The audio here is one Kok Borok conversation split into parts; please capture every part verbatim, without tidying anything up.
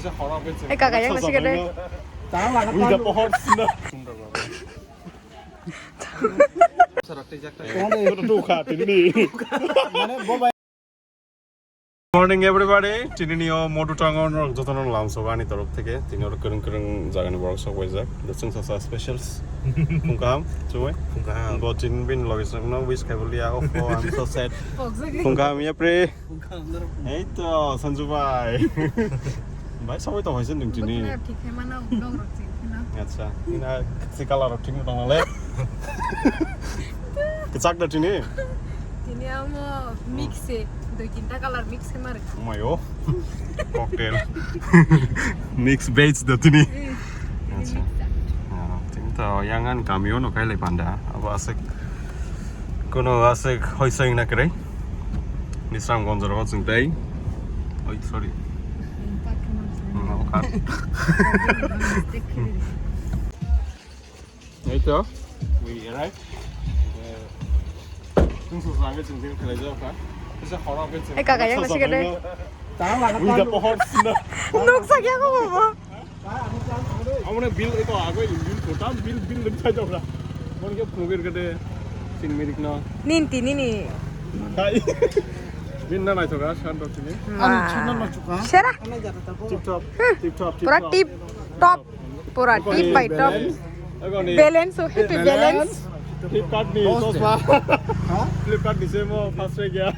Hai, kaka, yang nasi gede. Udah pohon sini. Morning everybody, tini ni o Modu Tangon rok jotono lamsogo ani torof theke. Tini oro kwrwng kwrwng jagani borok sok paijak. Chwng sasa specials. Phung kaham, chumui. Phung kaham. Bo tini bini logi songno wish khai boliya. Oh, I'm so sad. Phung kaham ya pre. Ei to, Sanju bhai. Bhai, sabai tong hai se nwng tini. Bokhorok thik khe mano, dong rok cheng kheno. Acha, ina se color rok thik tong le. Kwchak da tini? Tini amo mix se, dui tinta color mix khe ma rwkha. Mayo. Cocktail. Mix veg da tini. Eh, tini acha. Mix da. Ah, tini to yang ani kamio no khai lai panda. Abo aswk. Kono aswk hoisai na kwrwi. Nisram gonjoro chwng tei. Oi, sorry. Hmm, okay. Ei to, we arrive. Chwng so sange chwng tei khlai jao kha. Kisa khoro ke chwng. Ei, kaka, yang nasi gede. Ui da pohor sina. Nuksa kya ko bo? Amone bill ito agoi bill kotam bill bill lim chai jabra. Mon ke phunugir gede sin mirik no. Ninti nini. Kai. Bin na nai thoga san rok sini. Ma. Sera. Tip top. Tip top. Pura tip top. Pura tip by top. Balance. Balance. Flipkart ni sosma. Flipkart ni semo fast track ya.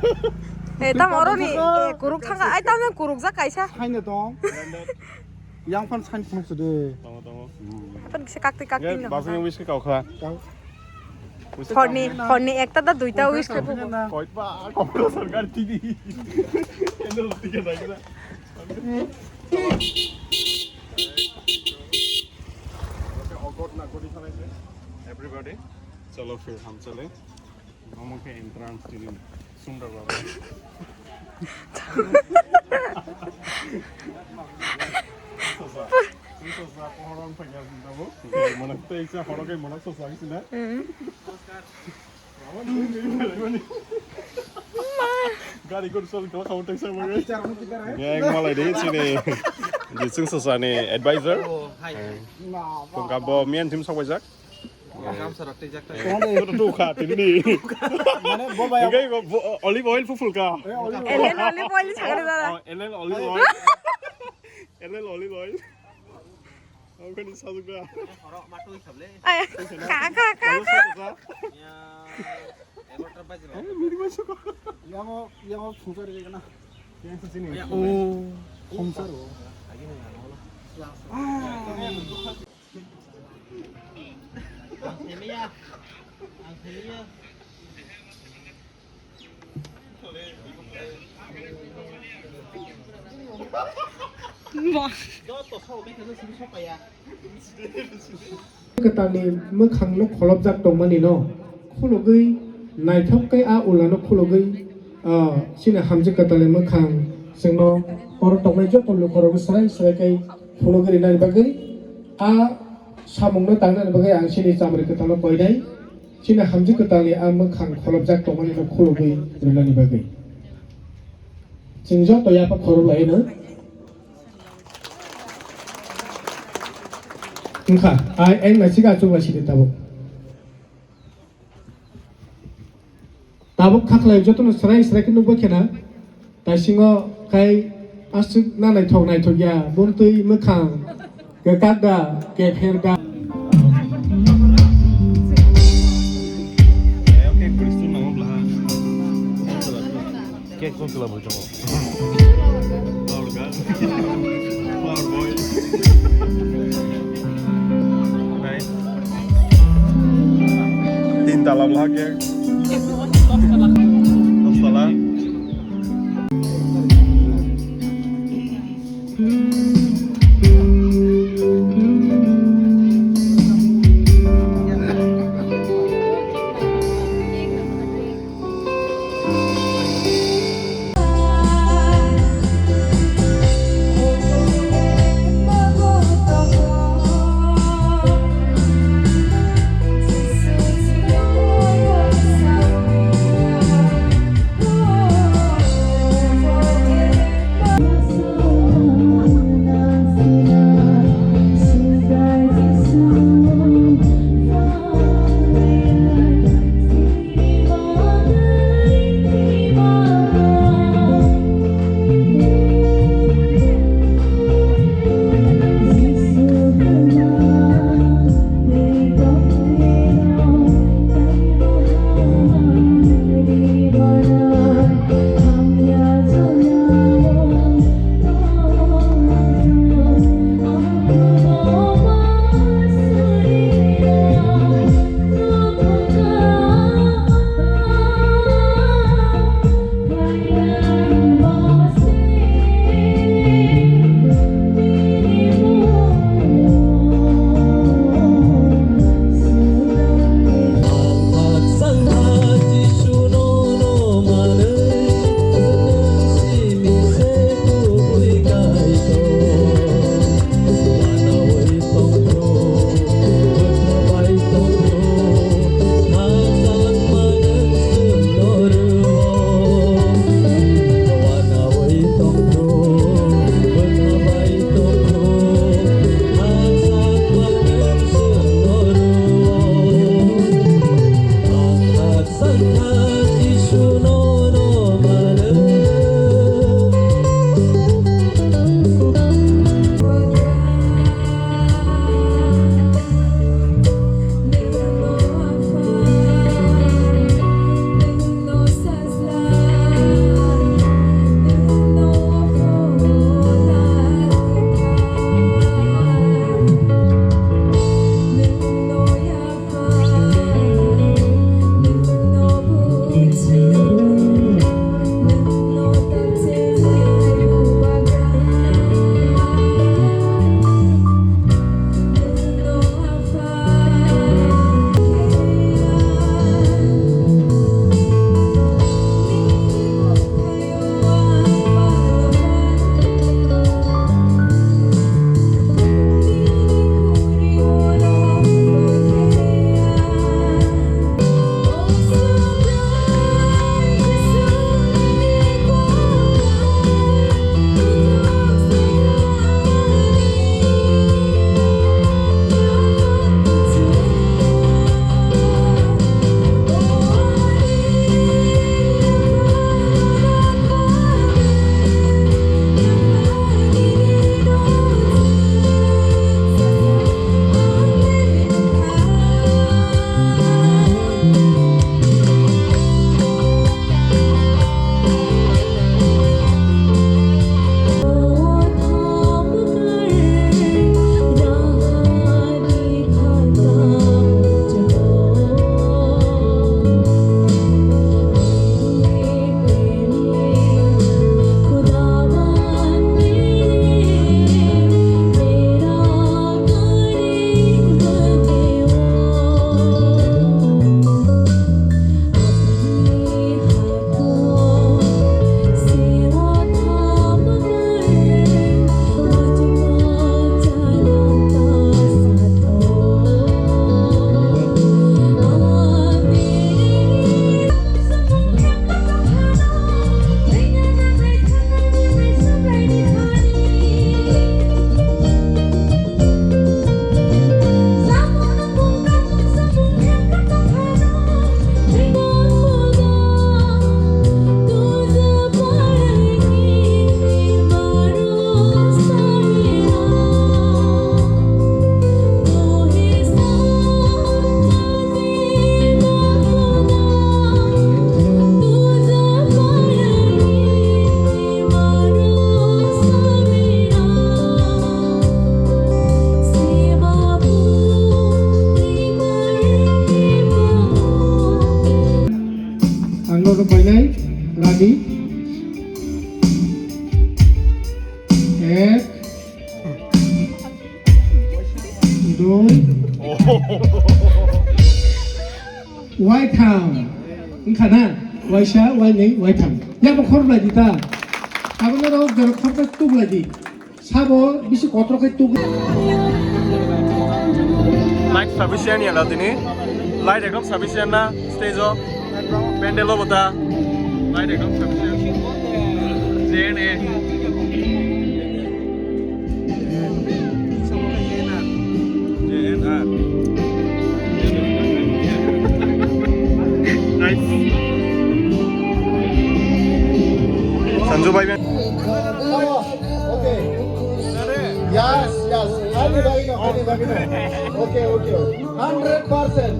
Eh, tam oro ni, eh, kuruk thanga. Ai, tam yang kuruk ja kaisa. Haino tong. Yang phan sign phunuk se de. Tongo, tongo. Apan kisa kakti kakti no. Basing yang wish ke kau kha. Kau. Horni, horni ekta da duita wish ke bo. Koi pa, kau sorkar T V. Endel tiket lagi na. Everybody, chalo phir ham chale. Omo khe entrance tini sundar baba. Sosa, sosa, pohor wng phai ya sundar bo. Mana tei sa horo khe mana sosa khe sina. Gari kor sol kala khabu tei sa magai. Yang malai dei sini. Jisung sosa ni advisor. Oh, hai. Tongka bo mian team sok baijak. Gamsa rok tei jak ta. Tongo de. Tongo de. Mane bo bai. Engkai bo, bo, olive oil phuful ka. Eh, olive oil. Ellen olive oil sagre dada. Oh, Ellen olive oil. Ellen olive oil. Okhani sajukha. Oro matu hisab le. Ay, ka, ka, ka, ka. Ya, egarota baje. Eh, miri masuk. Yango, yango phungsa de kana. Yang sini. Oh. Khumsa ro. Ah. Kwtalni mwkhangno kholopjak tongmani no khulugwi naithok khe a ulano khulugwi, ah, chini hamjwk kwtalni mwkhang chwngno oro tongnai joto lukurokno swrai swrai khe phunugwi rinani bagwi a samungno tangnani bagwi ang chini chamri kwtalno koinai. Chini hamjwk kwtalni a mwkhang kholopjak tongmani no khulugwi rinani bagwi. Chwng joto yapha khorok laino. Wngkha, ai, eng naisik achuk lai sidi tabuk. Tabuk khaklai jotono srai srai khe nukbai khena. Taisingo khai aswk na naithok naithok ya, buntwi mwkhang, kwkak da, kepher da. Cake song kela boi tongo. Flower girl. Flower boy. Nice. Tin tala bwla cake. Dos tala. Waitham. Wngkha na? Waisa, wainwi, waitham. Yabo khoroknai di ta. Abono rok jora khoroknai tuklai di. Sabo bisi kotor khe tuk. Light sufficient ya na tini? Light ekdom sufficient na stage o? Pandal o bota. Light ekdom sufficient. J N A. J N R. Nice. Sanju bhai, Okay. Yes, yes. Ani bhai no, ani bhai no. Okay, okay. Hundred percent.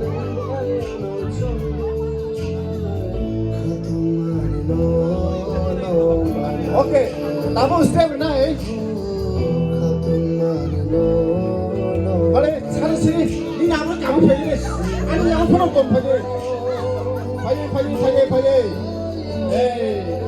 Okay. Tabuk step nai. Bale, sari siri. Ini amo kamu phaile. Ani amo phono kom phaile. Phaile, phaile, phaile, phaile. Hey.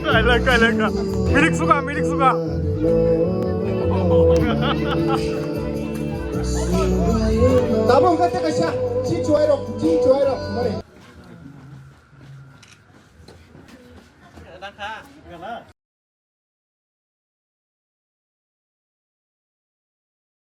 Kailangka, kailangka. Mirik suka, mirik suka. Tabuk hwnkhe tei kaisa, chini chuwai rok, chini chuwai rok, mani.